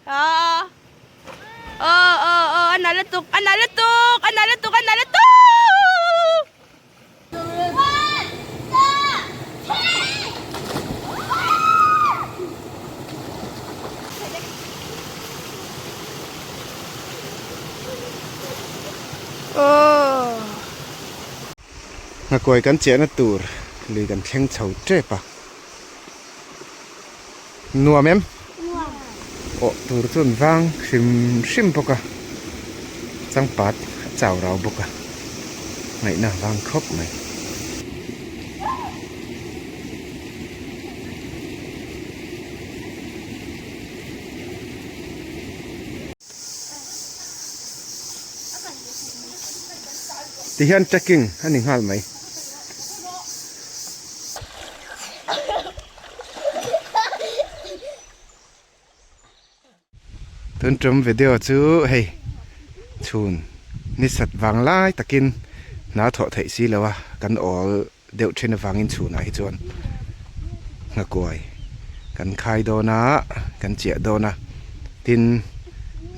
Aw aw aw aw a nalh lutuk a nalh lutuk a nalh lutuk a nalh lutuk. Nghakuai kan chiahna tur lui kan thleng chho tep a. Nuam em? Nuam. Awh tur chu an vang hrim hrim bawk a, changpat a chau rau bawk a, ngaihna a vang khawp mai. Tihian trekking a ni nghal mai. Tun tum video chu hei chhun ni sat vang lai takin hna thawh theih si lo a kan awl deuh thin avangin chhunah hi chuan nghakuai kan khai dawn a kan chiah dawn a tin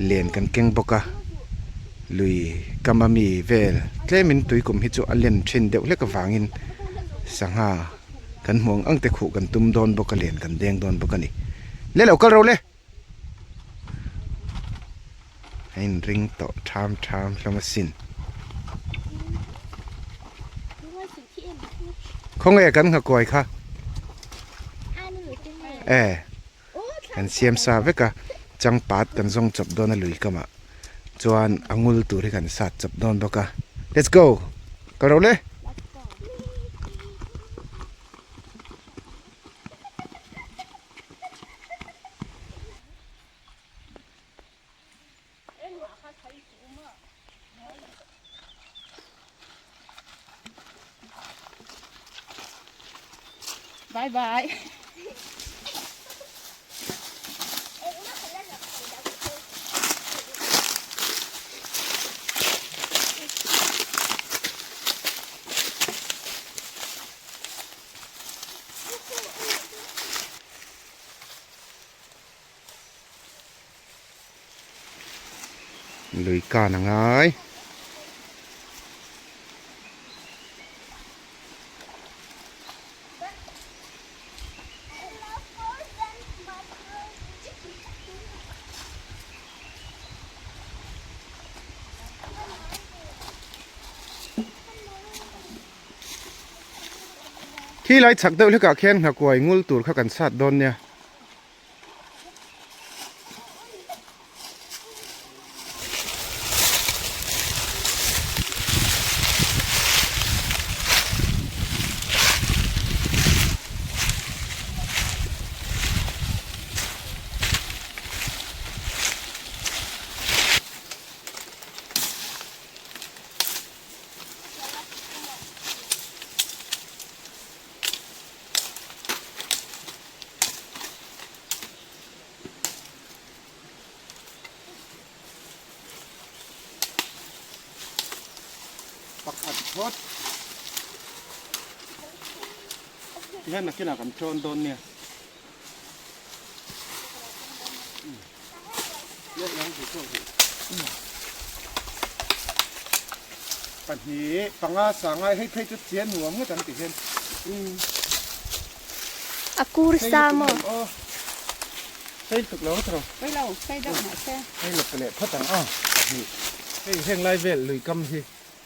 len kan keng bawk a lui kam a mi vel tlemin tuikum hi chu a len thin deuh hlek avangin sangha kan hmuh ang ang te khuh kan tum dawn bawk a len kan deng dawn bawk a ni le lo kal ro le a inring tawh tham tham hlawm asin khawnge kan nghakuai kha e kan siam sa vek a changpat kan zawng chawp dawn a lui kamah chuan a ngul tur hi kan sat chawp dawn bawk a let's go kal ro le. Bye bye. Lui kan a ngai. Khi lai chhak deuh hlekah khian nghakuai ngul tur kha kan sat dawn nia. Pakhat phawt tihian nakinah kan tlawn dawn nia. Pahnih panga sangai hei phei chu chian nuam ngawt ang tih hian A kur sa maw? Sei tuk lo tawh. Sei lo, sei deuh mah se. Hei lawk leh phawt ang aw. Pahnih. Hei heng lai vel lui kam hi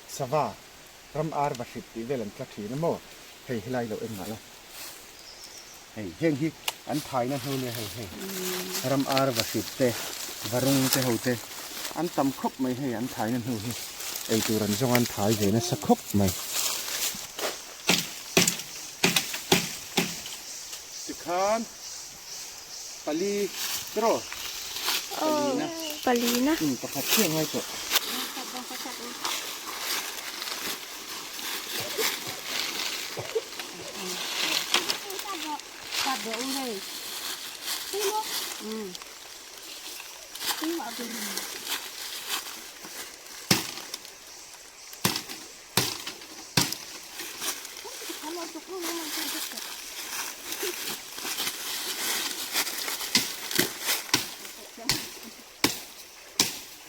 sava ram ar va hrip tih vel an tla thin a maw? Hei helai lo en mah la. Hei heng hi an phaina hnu nia hei hei ram ar va hrip te varung te ho te an tam khawp mai hei an phaina hnu hi ei tur an zawng an phai ve nasa khawp mai. Tikhan pali tiraw palina palina pakhat chiah ngai tawh.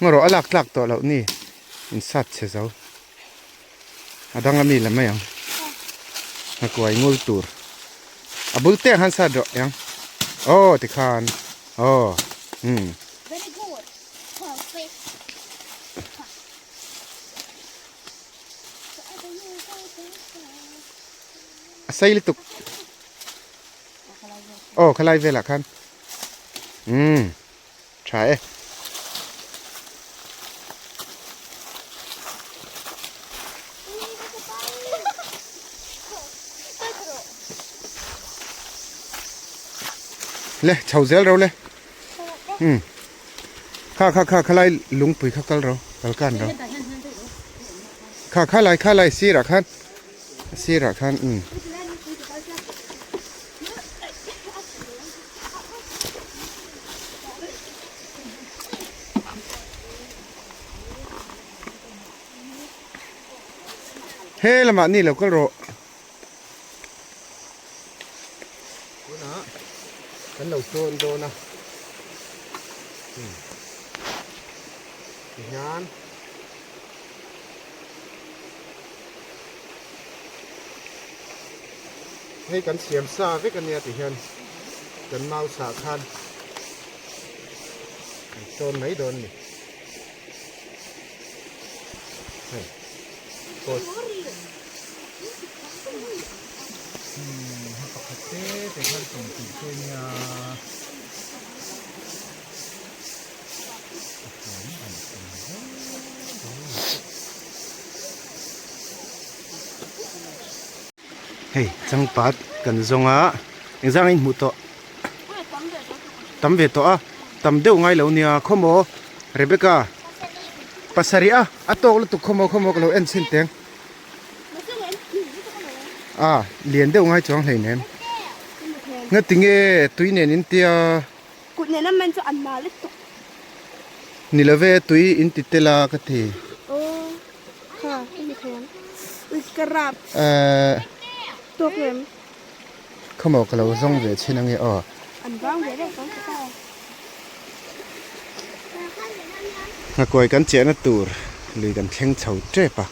Ngaw rawh a lak tlak tawh loh ni in sat chhe zo. A dang ami la mai ang. Nghakuai ngul tur. A bul te ang khan sat rawh yang. Aw tikhan aw umm. A sei lutuk. Aw khalai velah khan. Umm tha e. Le chho zel ro le. Umm kha kha kha khalai lungpui kha kal ro kal kan ro. Kha khalai khalai sirah khan sirah khan umm. He lamah ni lo kal rawh. Tunah kan lo tawn dawn a. Tihian. Hei kan siam sa vek ania ti hian kan mau sah khan kan tawn mai dawn a ni. Hei post hmm hei pakhat te te khan 20 te nia. Hei changpat kan zawng a engzang a inhmuh tawh tam ve tawh a tam deuh ngai lo nia khawmaw Rebecca pasarih a a tawk lutuk khawmaw khawmaw ka lo en chhin teng a lian deuh ngai chuang hleinem ngatinge tui nen in tia. Kut nena man chu an mal lutuk. Ni love tui in ti tel a ka ti. Aw kha i ni thei ang. Ui ka rap. Eh. Tawk em. Khawmaw ka lo zawng ve chhin ange aw. An vang ve reng vang ta. Nghakuai kan chiahna tur lui kan thleng chho tep a.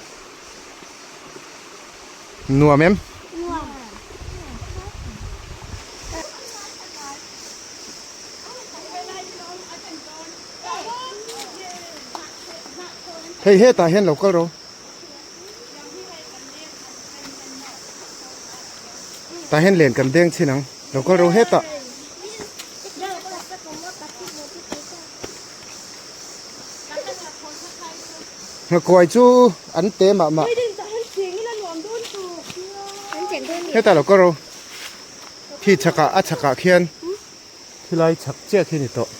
Nuam em? Nuam. Hei hetah hian lo kal rawh. Tah hian len kan deng chhin ang. Lo kal rawh hetah. Nghakuai chu an te mah mah. Hetah lo kal rawh. Khi chhakah a chhakah khian khilai chhak chiah khi a ni tawh.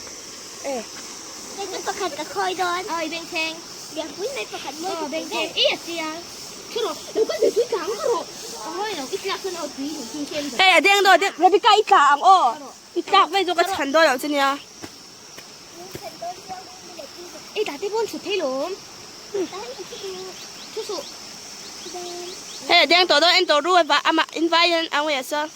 Hei a deng dawn Rebecca i tla ang aw i tlak vei chu ka chhan dawn lo che nia. Hei a deng tawh dawn en tawh ru amah in vai hian a ngawi a saw.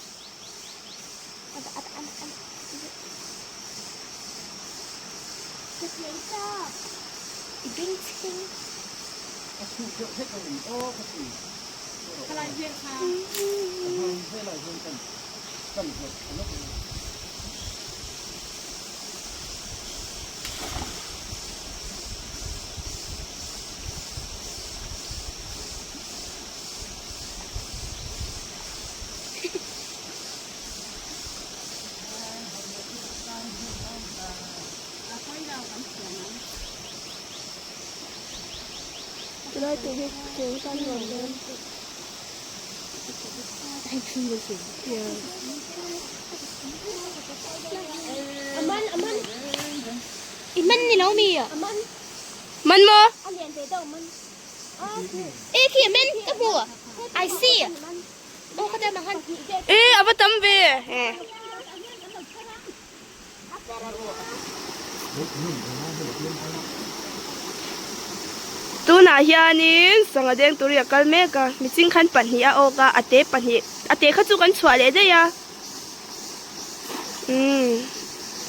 Tilai tih hi cheng tan nuam dawn. Man maw? E a va tam ve. Tunah hianin sangha deng tur hi a kal mek a, miching khan pahnih a awk a, a te pahnih a te kha chu kan chhuah leh daih a. Umm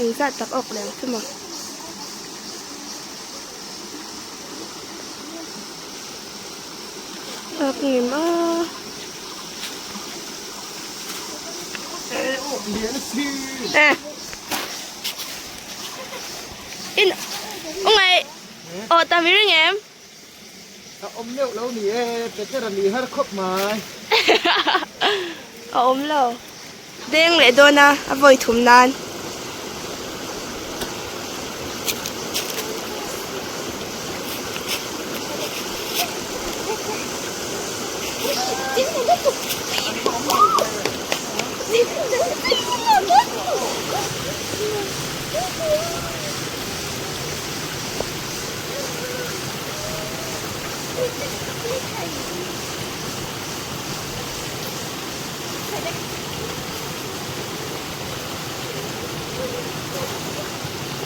engzat tak awk leh ang chu maw. vak ngem a. In ungai aw ta mi ring em? A awm meuh lo ni e, Peter a ni har khawp mai. A awm lo. Deng leh dawn a, a vawi thum nan.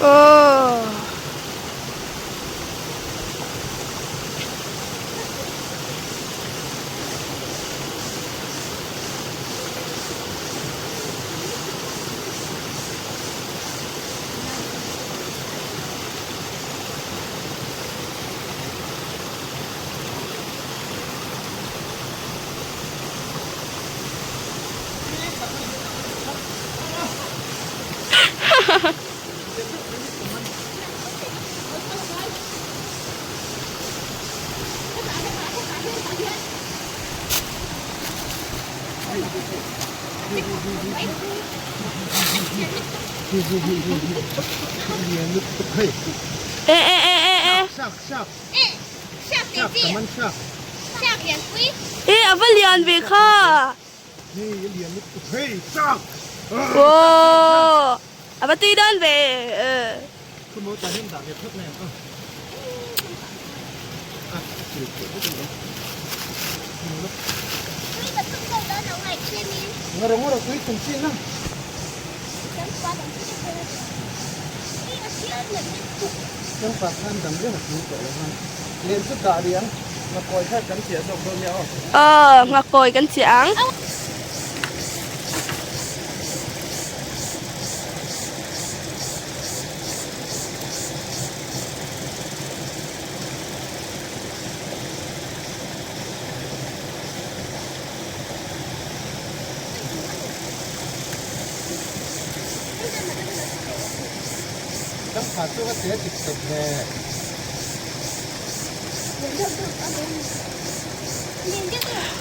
Aww. E e e e e. E a va lian ve kha. Wow. A va tui dawn ve. Aw nghakawi kan chiah ang.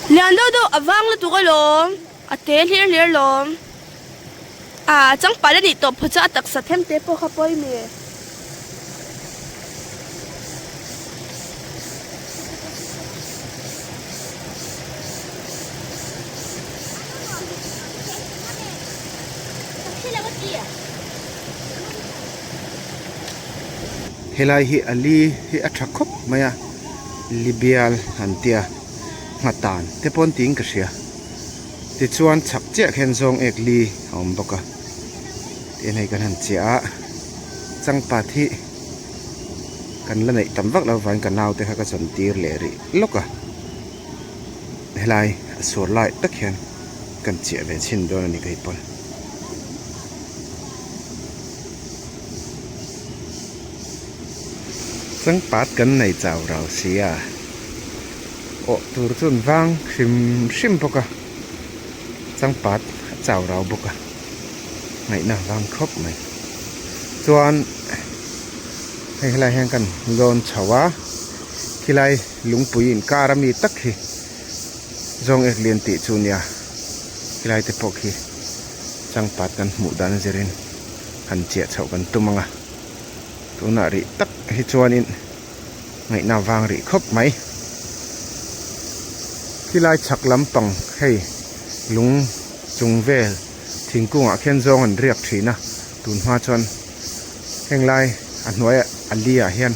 Lian deuh deuh a vang lutuk alawm a te hlir hlir lawm ah changpal a nih tawh phawt chu a taksa them te pawh kha pawimawh. Helai hi a li hi a tha khawp mai a Libial an tia nghatan te pawn tiin ka hria tichuan chhak chiah khian zawng ek li a awm bawk a tin hei kan han chiah a changpat hi kan la neih tam vak lo vangin ka naute kha ka zawn tir leh rih lawk a helai a suar lai tak hian kan chiah ve chhin dawn a ni kei pawn. Changpat kan nei chau rau si a awh tur chu an vang hrim hrim bawk a changpat a chau rau bawk a ngaihna a vang khawp mai chuan hei helai hian kan lawn chho a khilai lungpui inkar ami tak hi zawng ek lian tih chu nia khilai te pawh khi changpat kan hmuh dan a zirin han chiah chhoh kan tum ang a tunah rih tak hi chuanin ngaihna vang rih khawp mai khilai chhak lampang hei lung chung vel thingkung ah khian zawng an riak thin a tun hma chuan heng lai a hnuai a li ah hian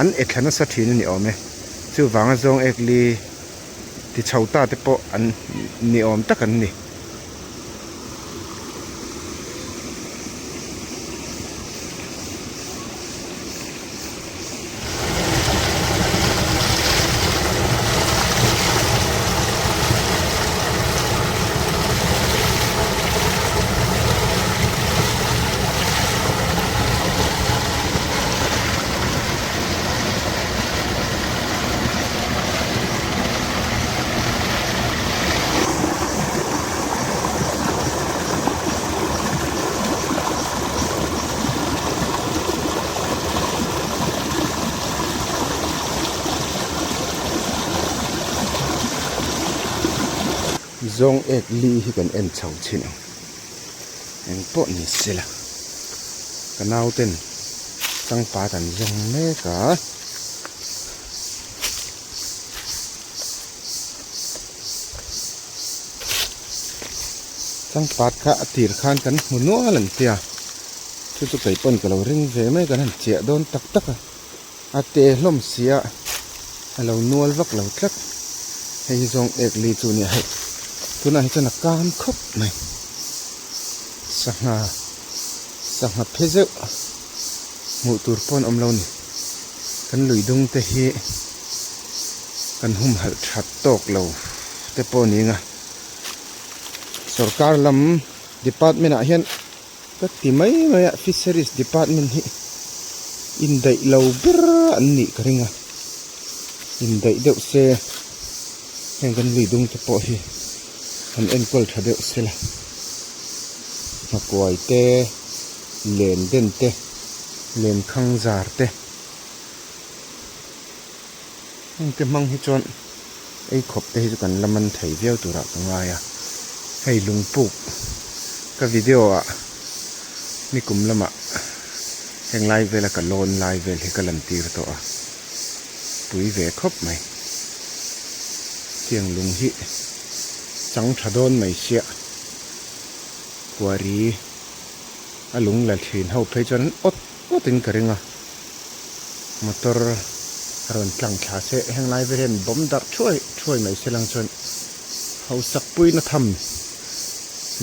an e thla nasa thin a ni awm e chuvanga zawng ek li ti chho ta te pawh an ni awm tak an ni. Zawng ek li hi kan en chho thin ang. Eng pawh ni se la, ka nauten changpat an zawng mek a. Changpat kha a tir khan kan hmu nual an tia, chu chu kei pawn ka lo ring ve mai kan han chiah dawn tak tak a, a te hlawm sia a lo nual vak lo tlat, hei hi zawng ek li chu nia hei tunah hi chuan a kam khawp mai, sangha sangha phe zeuh hmuh tur pawh an awm lo ni, kan lui dung te hi kan humhalh that tawk lo te pawh ni anga sorkar lam department ah hian ka ti mai mai a fisheries department hi indaih lo ber an nih ka ring a indaih deuh se heng kan lui dung te pawh hi an enkawl tha deuh se la nghakuai te len den te lenkhang zar te. Hengte hmang hi chuan ei khawp te hi chu kan la man thei viau turah ka ngai a, hei lungpuk ka video ah nikum lamah heng lai vela ka lawn lai vel hi ka lan tir tawh a, pui ve khawp mai. Tiang lung hi chang tha dawn mai sia kuari a lung la thin ho phei chuan an awt awt in ka ring a. Motor a rawn tlang thla se heng lai vel hian bawm darh thuai thuai mai se lang chuan hausak puina tham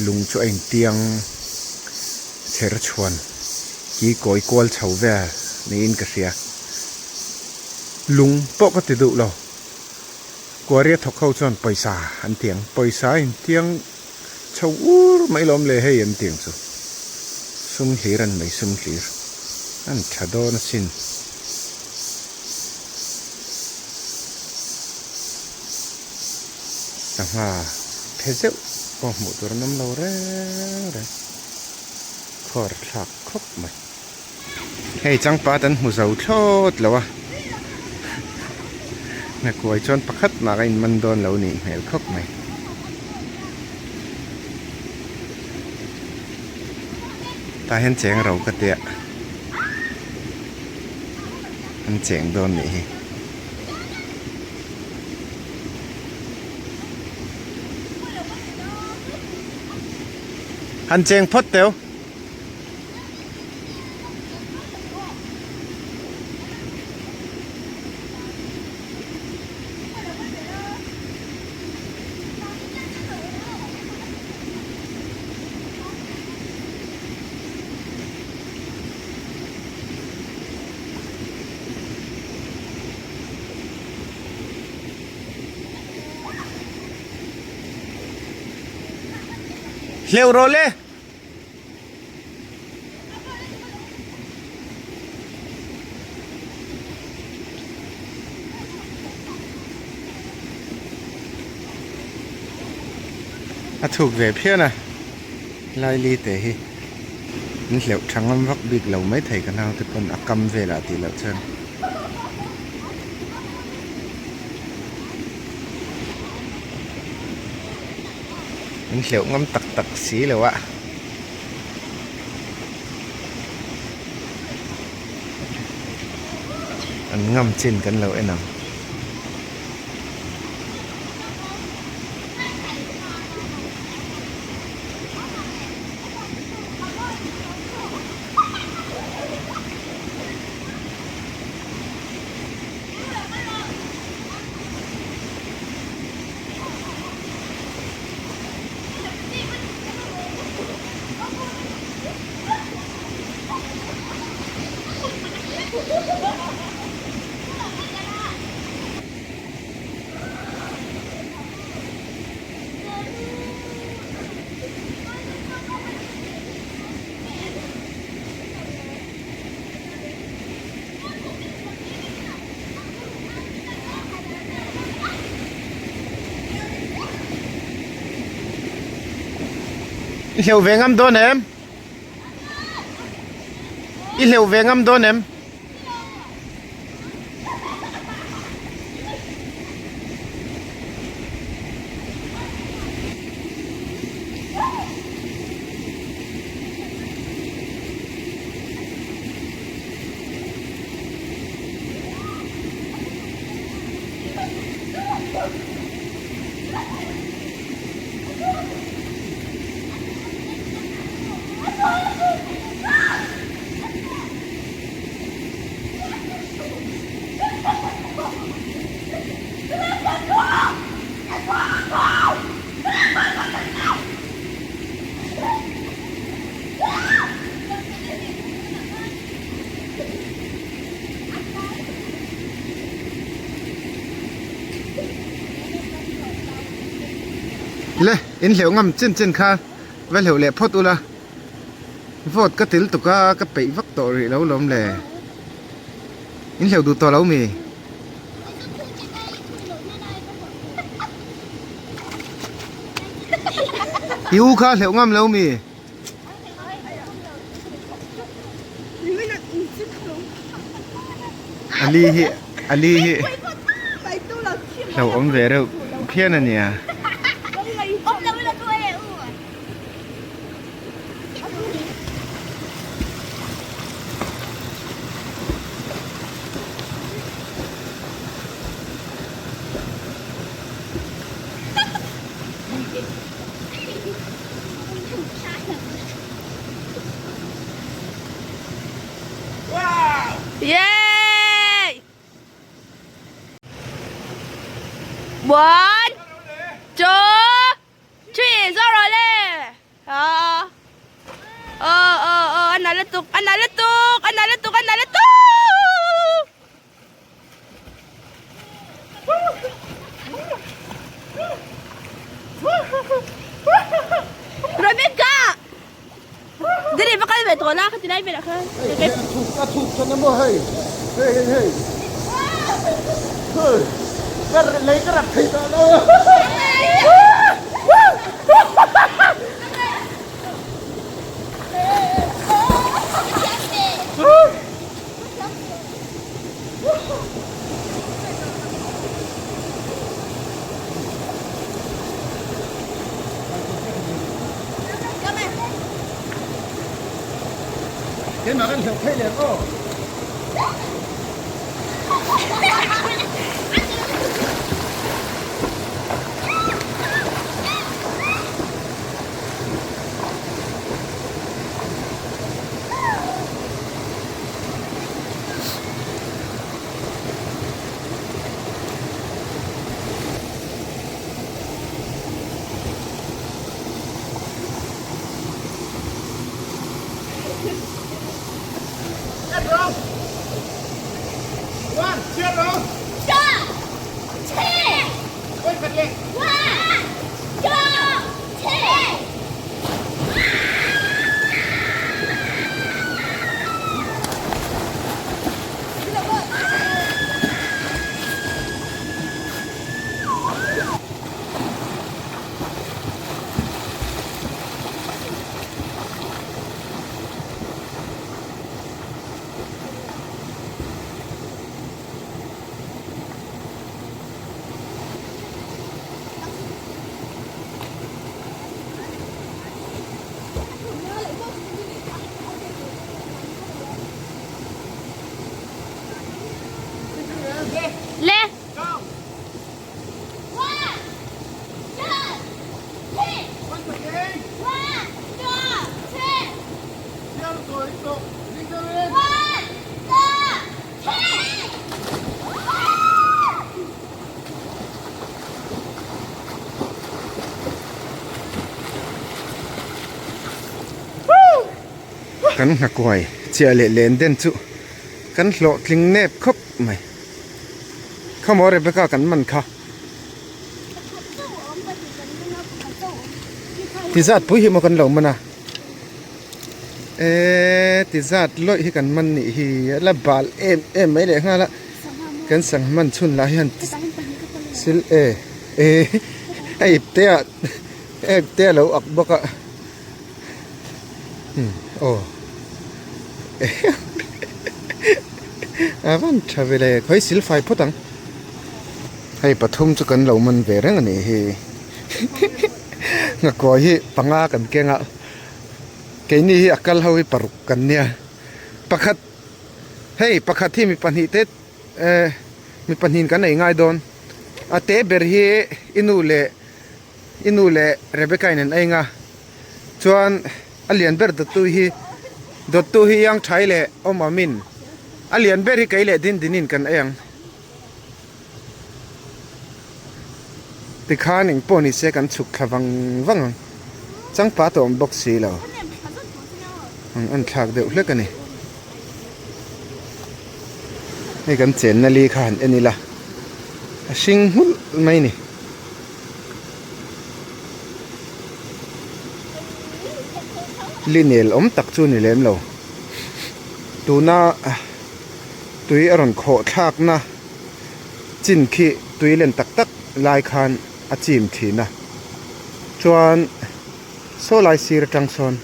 lung chu a intiang chher chhuan ki kawi kual chho vel niin ka hria lung pawh ka ti duh lo kuaria thawk ho chuan pawisa an ti ang pawisa a intiang chho ur mai lawm le hei an tiang chu sum hlir an nei sum hlir an tha dawn asin. Sangha phe zeuh pawh hmuh tur an awm lo reng reng khawr thlak khawp mai. Hei changpat an hmu zo thlawt lo a hnakuai chuan pakhat mah ka inman dawn lo nih hmel khawp mai. Tah hian cheng ro ka tia an cheng dawn nih hi. Han cheng phawt teu. Hleuh rawh le. A thuk ve phian a laili te hi an hleuh tha ngam vak bik lo maithei ka naute pawn a kam velah tih loh chuan. An hleuh ngam tak tak si lo a. An ngam chin kan lo en ang. I hleuh ve ngam dawn em? I hleuh ve ngam dawn em? Le in hleuh ngam chin chin kha va hleuh leh phawt ula vote ka til tuk a ka peih vak tawh rih lo lawm le in hleuh duh tawh lo mi? I u kha hleuh ngam lo mi? Ali hi Ali hi hlauhawm ve reuh phian a nia. Yay! One, two, three, zo rawh le! Aw, aw, aw, a nalh lutuk, a nalh lutuk, a nalh lutuk, a nalh lutuk! Rebecca! Dili va kal ve tawh la khati lai velah khan. A thuk than emaw hei hei hei hei hei ka lei ka rak thei tawh lo. Keimah kan hleuh theih lem aw. Le! Kan nghakuai chiah leh len den chu kan hlawhtling nep khawp mai. Khamaw Rebecca kan man kha. Ti zat pui hi maw kan lo man a. Eee ti zat lawih hi kan man nih hi a la bal em em mai leh nghal a kan sangha man chhun lah hian sil e e a ip te ah a ip te a lo ak bawk a hmm aw a van tha ve le khawi sil fai phawt ang hei pathum chu kan lo man ve reng a nih hi nghakuai hi panga kan keng a. Keini hi a kal ho hi paruk kan nia pakhat hei pakhat hi mi pahnih te eh mi pahnihin kan ei ngai dawn a te ber hi i nu leh i nu leh Rebecca in an ei nga chuan a lian ber dawttu hi dawttu hi Yang Thai leh Awm Amin a lian ber hi kei leh Din Dinin kan ei ang tikhan engpawh ni se kan chhuk thla vang vang ang changpa tawh awm bawk si lo ang an thlak deuh hlek a ni hei kan chenna li kha han en ila a hring nghulh mai a ni. Linel awm tak chu ni lem lo. Tuna tui a rawn khawh thlakna chin khi tui len tak tak lai khan a chim thin a. Chuan saw lai sir atang sawn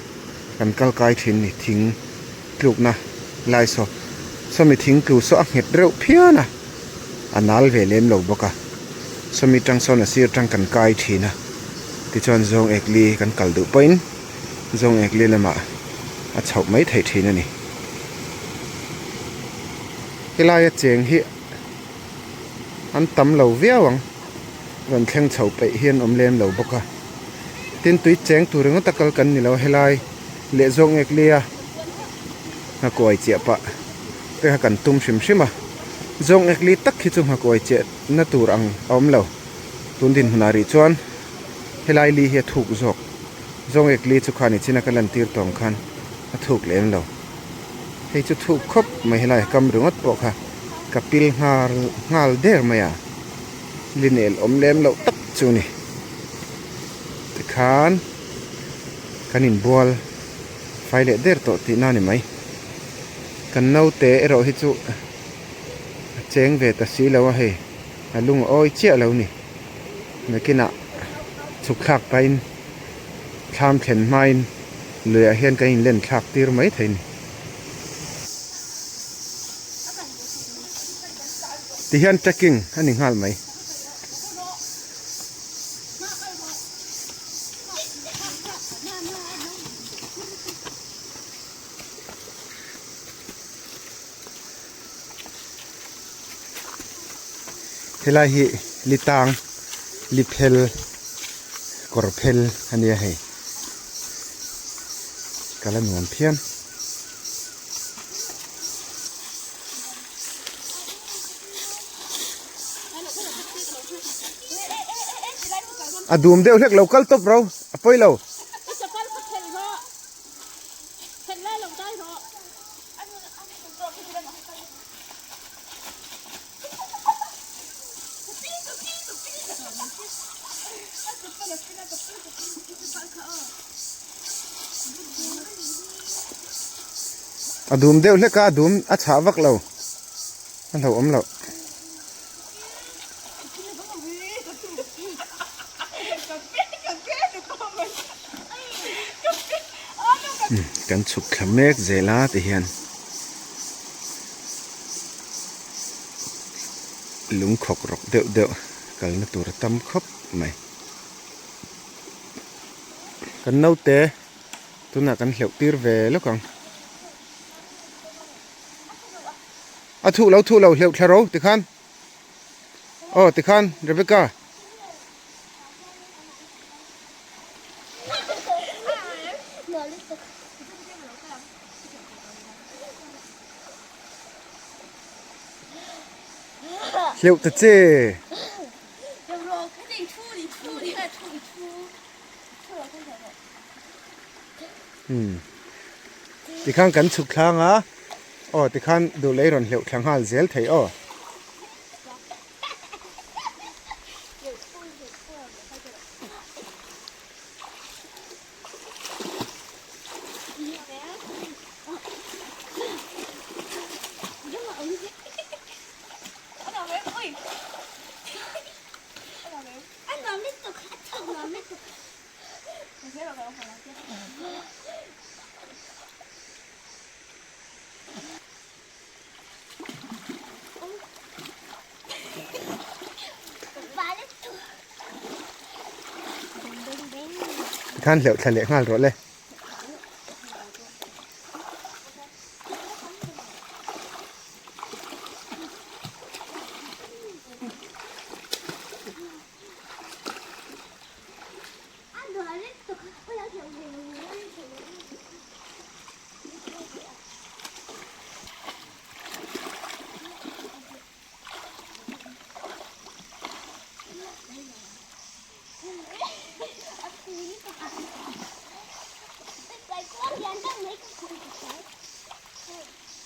kan kal kai thin ni thing tlukna lai saw sawmi thing tlu saw a nghet reuh phian a a nal ve lem lo bawk a sawmi tang sawn a sir tang kan kai thin a tichuan zawng ek li kan kal duh pawhin zawng ek li lamah a chhoh mai theih thin a ni helaia cheng hi an tam lo viau ang rawn thleng chho peih hi an awm lem lo bawk a tin tui cheng tur ringawt a kal kan ni lo a helai leh zawng ek lia nghakuai chiah pah te kha kan tum hrim hrim a zawng ek li tak hi chu nghakuai chiah na tur ang a awm lo tun dinhmunah rih chuan helai li hi a thuk zawk zawng ek li chu khan i china ka lan tir tawng khan a thuk lem lo hei chu thuk khawp mai helai kam ringawt pawh kha ka pil nghal nghal der mai a linel awm lem loh tak chu a ni tikhan kan inbual fai leh der tawh tihna a ni mai kan naute erawh hi chu a cheng ve ta si lo a hei a lung a awi chiah lo ni nakinah chhuk thlak pahin thlam thlen hmain luiah hian kan inlen thlak tir mai thei a ni. Tihian trekking a ni nghal mai. Helai hi litang liphel kawr phel a nia hei ka la nuam phian. A dum deuh hlek lo kal tawp ro a pawi lo. A dum deuh hlek a a dum a chhah vak lo a hlauhawm loh. Kan chhuk thla mek zel a ti hian lung khawk rawk deuh deuh kalna tur a tam khawp mai. Kan naute tunah kan hleuh tir ve lawk ang. A thuh lo thuh lo hleuh thla ro tikhan aw tikhan Rebecca. Hleuh ta che. Tikhan kan chhuk thlang a, aw tikhan duh lei rawn hleuh thla nghal zel thei aw. Tikhan hleuh thla leh nghal rawh le.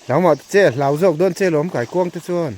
Hlau mah che hlau zawk dawn che lawm kai kuang te chuan.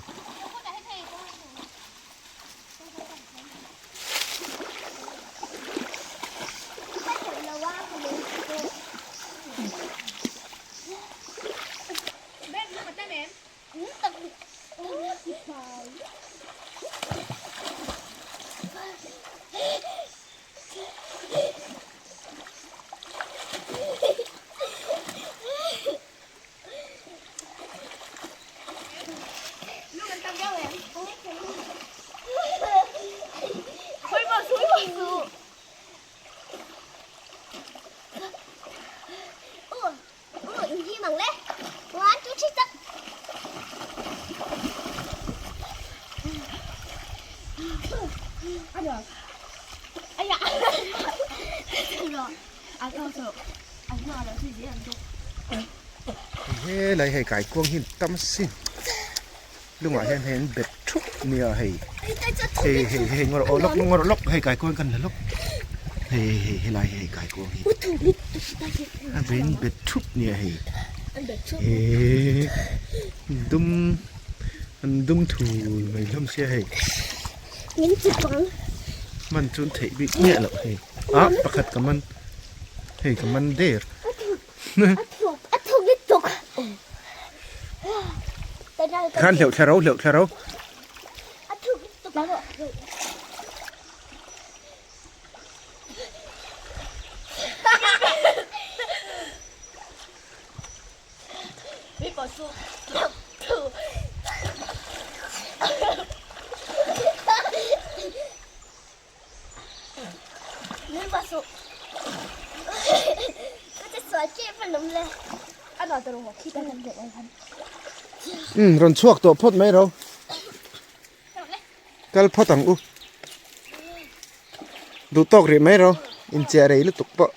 Helai hei kaikuang hi tam sin lungah hian hei an bet thup nia hei hei hei hei ngawr aw lawk ngawr lawk hei kaikuang kan la lawk hei hei helai hi hei kaikuang hi a vein bet thup nia hei he dum an dum thul mai hlawm sia hei man chu an theih bik miah loh hei ah pakhat ka man hei ka man der. Khan hleuh thla ro hleuh thla ro. Umm rawn chhuak tawh phawt mai ro. Kal phawt ang u. Duh tawk rih mai ro. Inchiah rei lutuk pawh.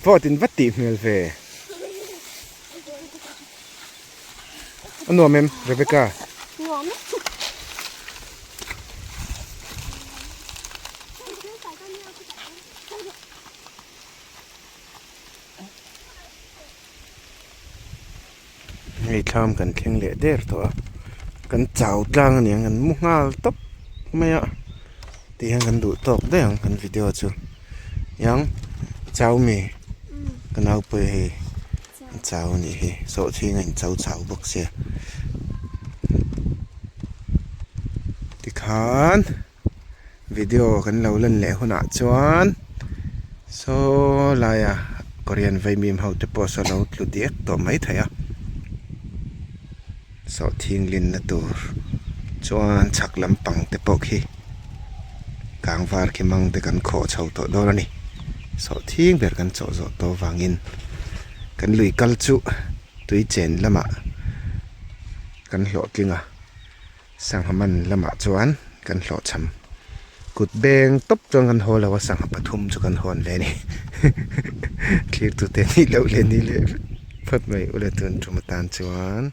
Vote in va tih hmel ve. A nuam em Rebecca? Nuam e. Hei thlam kan thleng leh der tawh a kan chau tlang a niang kan mu nghal tawp mai a tihian kan duh tawk daih ang kan video chu iang chau mi ka naupui hei a chau a nih hi sawhchhing a incho chau bawk sia tikhan. Video kan lo lan leh hunah chuan saw laia Korean vaimim ho te pawh saw lo tlu diak tawh mai thei a sawhthing linna tur chuan chhak lampang te pawh khi kang var khi mang te kan khawh chho tawh dawn a ni sawhthing ber kan chawh zawh tawh avangin kan lui kal chu tui chen lamah kan hlawhtling a. Sangha man lamah chuan kan hlawhchham kut beng tawp chuan kan haw lo a, sangha pathum chu kan hawn ve a ni. Thlir tute nih loh leh nih leh phawt mai ule tun tum atan chuan.